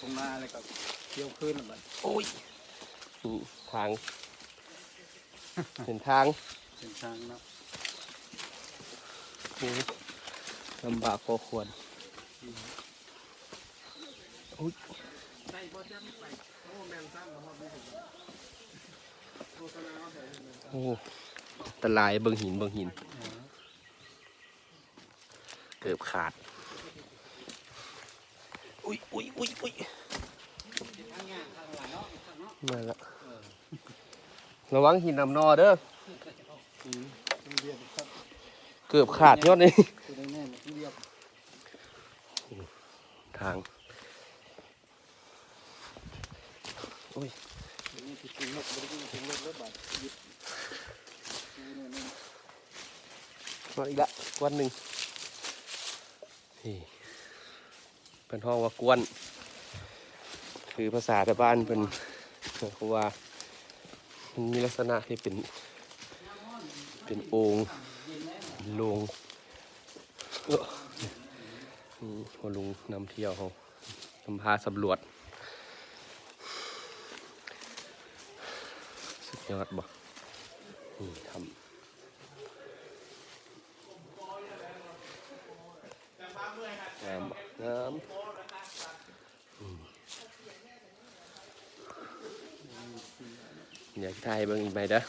ທົ່ງນາ ແລ້ວກໍກ່ຽວຄືນລະບັດ. ໂອ້ຍ ນີ້ທາງ ເປັນທາງ ເປັນທາງເນາະ. ໂອ້ ລຳບາກພໍຄວນ. ອືມ ໂອ້ຍ ໂອ້ ອັນຕະລາຍ. ເບິ່ງຫີນ ເບິ່ງຫີນ. ເອີ ເກີບຂາດ. ອຸ້ຍ ອຸ້ຍ ອຸ້ຍ ອຸ້ຍ ມາລະ. ລະວັງຫີນນຳໜໍ່ເດີ. ເກີບຂາດຍ້ອນນີ້. ທາງ ໂອ້ຍ ມາອີກລະ ກ້ອນໜຶ່ງ. ນີ້ ເພິ່ນຮ້ອງວ່າກ້ວນ ຄືພາສາຊາວບ້ານເພິ່ນ ເພາະວ່າມັນມີລັກສະນະທີ່ເປັນ ເປັນໂອ່ງໂລ່ງ. ເອີ ນີ້ພໍ່ລຸງນຳທ່ຽວເຮົາ ນຳພາສຳຫຼວດ. ສຸດຍອດບໍ່? ນີ້ຖ້ຳ ງາມບໍ່? ງາມ. ອືມ ດຽວຊິຖ່າຍໃຫ້ເບິ່ງອີກໃໝ່ເດີ.